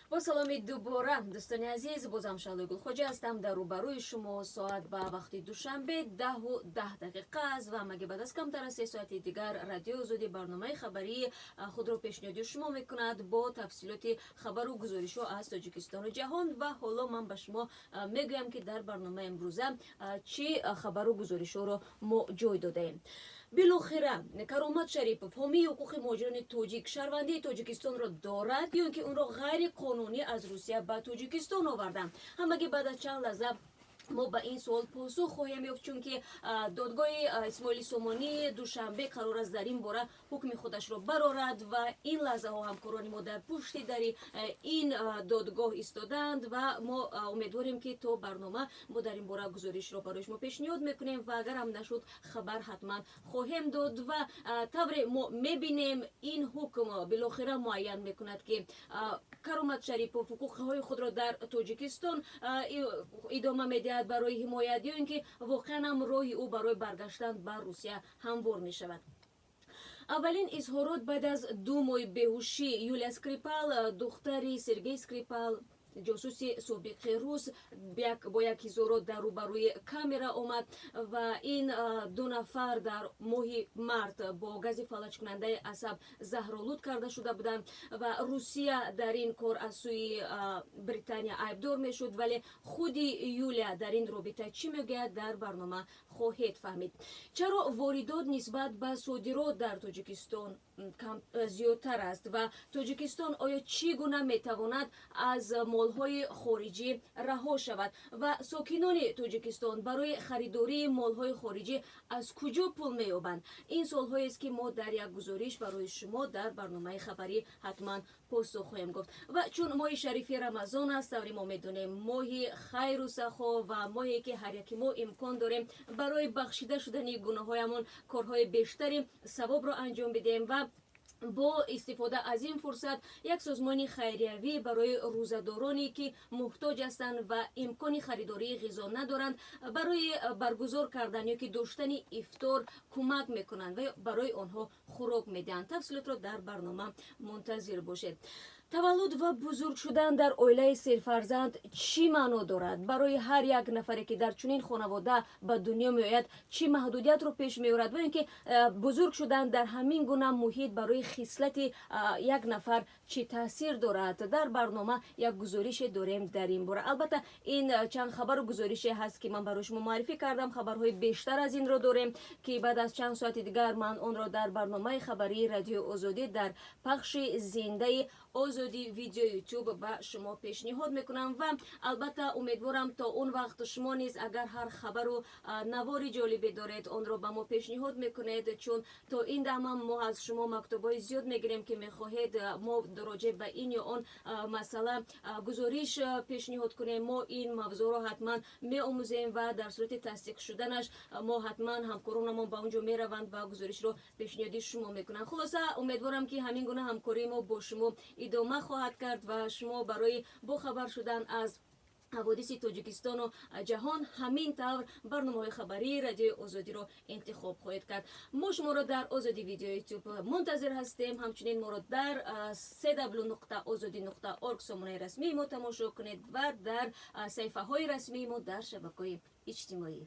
Бо саломи дубора, дӯстони азиз, бозам Шаҳлои Гулхоҷа ҳастам дар рӯбарӯи шумо. Соат ба вақти Душанбе 10:10 аст ва ҳамагӣ баъд аз камтар аз 3 соати дигар Радиои Озодӣ барномаи хабарии худро пешниҳоди шумо мекунад бо тафсилоти хабару гузоришҳо аз Тоҷикистону ҷаҳон. Ва ҳоло ман ба шумо мегӯям, ки дар барномаи имрӯза чӣ хабару гузоришҳоро мо ҷой додаем. Билохира Каромат Шарипов, ҳомии ҳуқуқи муҳоҷирони тоҷик, шаҳрвандии Тоҷикистонро дорад ё ин ки онро ғайриқонунӣ аз Русия ба Тоҷикистон оварданд? Ҳамагӣ баъд аз чанд лаҳза мо ба ин суол посух хоҳем ёфт, чунки додгоҳи Исмоили Сомонии Душанбе қарор аст дар ин бора ҳукми худашро барорад. Ва ин лаҳзаҳо ҳамкорони мо дар пушти дари ин додгоҳ истодаанд ва мо умедворем, ки то барнома мо дар ин бора гузоришро барои шумо пешниҳод мекунем ва агар ҳам нашуд, хабар ҳатман хоҳем дод. Ва тавре мо мебинем, ин ҳукм билохира муайян мекунад, ки Каромат Шарипов ҳуқуқҳои худро дар Тоҷикистон идома медиҳад барои ҳимоят ё ин ки воқеан ҳам роҳи ӯ барои баргаштан ба Русия ҳамвор мешавад. Аввалин изҳорот баъд аз 2 моҳи беҳушӣ. Юлия Скрипал, духтари Сергей Скрипал, ҷосуси собиқи рус, бо як изҳорот дар рӯбарӯи камера омад. Ва ин ду нафар дар моҳи март бо гази фалаҷкунандаи асаб заҳролуд карда шуда буданд ва Русия дар ин кор аз сӯи Британия айбдор мешуд. Вале худи Юлия дар ин робита чӣ мегӯяд, дар барнома хоҳед фаҳмид. Чаро воридот нисбат ба содирот дар Тоҷикистон зиёдтар аст ва Тоҷикистон оё чӣ гуна метавонад аз молҳои хориҷӣ раҳо шавад ва сокинони Тоҷикистон барои харидории молҳои хориҷӣ аз куҷо пул меёбанд? Ин суолҳоест, ки мо дар як гузориш барои шумо дар барномаи хабарӣ ҳатман посух хоҳем гуфт. Ва чун моҳи шарифи Рамазон аст, тавре мо медонем, моҳи хайру сахо ва моҳе ки ҳар яки мо имкон дорем барои бахшида шудани гуноҳҳоямон корҳои бештари савобро анҷом бидиҳем. Ва бо истифода аз ин фурсат як созмони хайриявӣ барои рӯзадороне, ки муҳтоҷ ҳастанд ва имкони харидории ғизо надоранд, барои баргузор кардан ё ки доштани ифтор кӯмак мекунанд ва барои онҳо хӯрок медиҳанд. Тафсилотро дар барнома мунтазир бошед. Таваллуд ва бузург шудан дар оилаи серфарзанд чӣ маъно дорад? Барои ҳар як нафаре, ки дар чунин хонавода ба дунё меояд, чӣ маҳдудиятро пеш меорад ва ин ки бузург шудан дар ҳамин гуна муҳит барои хислати як нафар чӣ таъсир дорад? Дар барнома як гузорише дорем дар ин бора. Албатта, ин чанд хабару гузорише ҳаст, ки ман барои шумо муаррифӣ кардам. Хабарҳои бештар аз инро дорем, ки баъд аз чанд соати дигар ман онро дар барномаи хабарии Радиои Озодӣ дар пахши зиндаи Озодӣ Видео Ютуб ба шумо пешниҳод мекунам. Ва албатта, умедворам, то он вақт шумо низ агар ҳар хабару навори ҷолибе доред, онро ба мо пешниҳод мекунед, чун то ин дама мо аз шумо мактубҳои зиёд мегирем, ки мехоҳед мо роҷеъ ба ин ё он масъала гузориш пешниҳод кунем. Мо ин мавзӯъро ҳатман меомӯзем ва дар сурати тасдиқ шуданаш мо ҳатман, ҳамкоронамон ба он ҷо мераванд ва гузоришро пешниҳоди шумо мекунанд. Хулоса, умедворам, ки ҳамин гуна ҳамкории мо бо шумо идома хоҳад кард ва шумо барои бохабар шудан аз ҳаводиси Тоҷикистону ҷаҳон ҳамин тавр барномаҳои хабарии Радиои Озодиро интихоб хоҳед кард. Мо шуморо дар Озодӣ Видео Ютуб мунтазир ҳастем. Ҳамчунин моро дар cw.ozodi.org, сомонаи расмии мо, тамошо кунед ва дар саҳифаҳои расмии мо дар шабакаҳои иҷтимоӣ.